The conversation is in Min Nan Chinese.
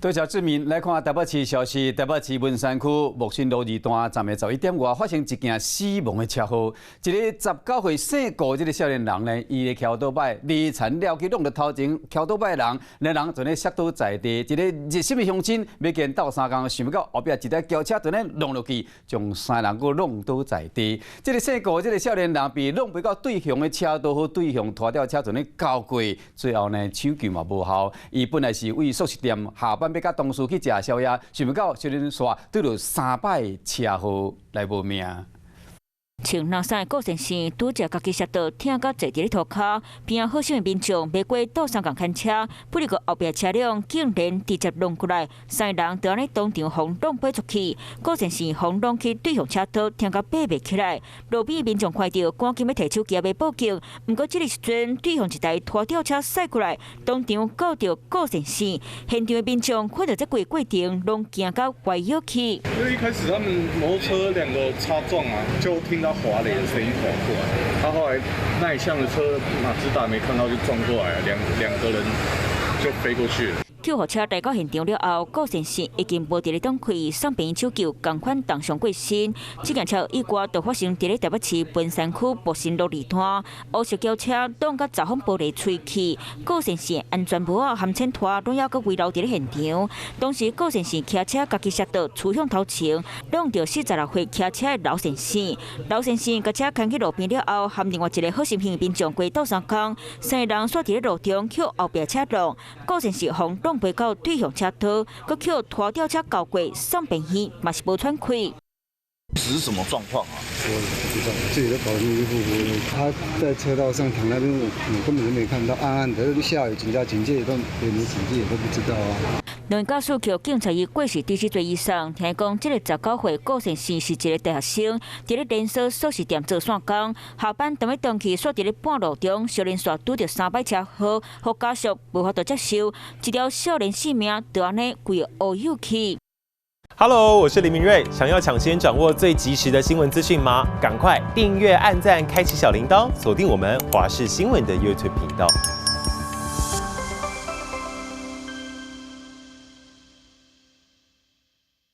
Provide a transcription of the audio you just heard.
多謝志明。來看台北市消息，台北市文山區木心路二段，昨暝11點外發生一件死亡的車禍。一个19歲姓顧這个少年人呢，伊咧騎歐多擺離殘了去挵著頭前騎歐多擺的人，兩人就咧摔倒在地。一个熱心的鄉親欲共𪜶鬥相共，想欲到後壁一台轎車就咧挵落去，將三人閣挵倒在地。這个姓顧這个少年人被挵飛到對向的車道，予對向拖吊車就咧轎過，最後呢搶救嘛無效。伊本來是為速食店下班欲佮同事去食宵夜，想欲到小人煞拄著三擺車禍來無命。穿藍衫的顧先生拄才家己摔倒，疼甲坐佇咧塗跤，邊仔好心的民眾欲過鬥相共牽車，不料後壁車輛竟然直接挵過來，三个人就按呢當場予挵飛出去。顧先生予挵去對向車道，疼甲爬袂起來。路邊民眾看著，趕緊欲提手機欲報警，毋過這个時陣對向一台拖吊車駛過來，當場轎著顧先生。現場的民眾看著這規過程，攏驚甲歪腰去。因為一開始他們摩托車兩個擦撞啊，就聽到滑雷的聲音跑過來，他後來那一向的車馬自達沒看到就撞過來，兩個人就飛過去了。救護車來到現場了後，顧先生已經無佇咧動氣，送病院搶救，仝款重傷過身。這件車禍意外就發生佇咧台北市文山區木心路二段，烏色轎車擋甲閘風玻璃吹去，顧先生安全帽仔含前拖攏猶閣遺留佇咧現場。當時顧先生騎車家己摔倒，趨向頭前，挵著46歲騎車的劉先生。劉先生共車牽去路邊了後，含另外一個好心民眾過鬥相共，三个人煞佇咧路中予後壁車挵，顧先生予挵飛到對向車道，閣予拖吊車轎過，送病院嘛是無喘氣。是什麼狀況啊？我不知道，自己都搞得迷迷糊糊。他在車道上躺那邊，我根本就沒看到，暗暗的。下雨，警加警戒都也沒警戒，也都不知道啊。兩個駕駛予警察以過失致死罪移送，聽講這个19歲顧先生是一个大學生，佇咧連鎖速食店做線工，下班踮咧轉去，煞佇咧半路中，小連續拄著三擺車禍，予家屬無法度接受，這條少年性命就按呢規個烏有去。 Hello，我是林明瑞，想要搶先掌握最及時的新聞資訊嗎？趕快訂閱、按讚、開啟小鈴鐺，鎖定我們華視新聞的 YouTube 頻道。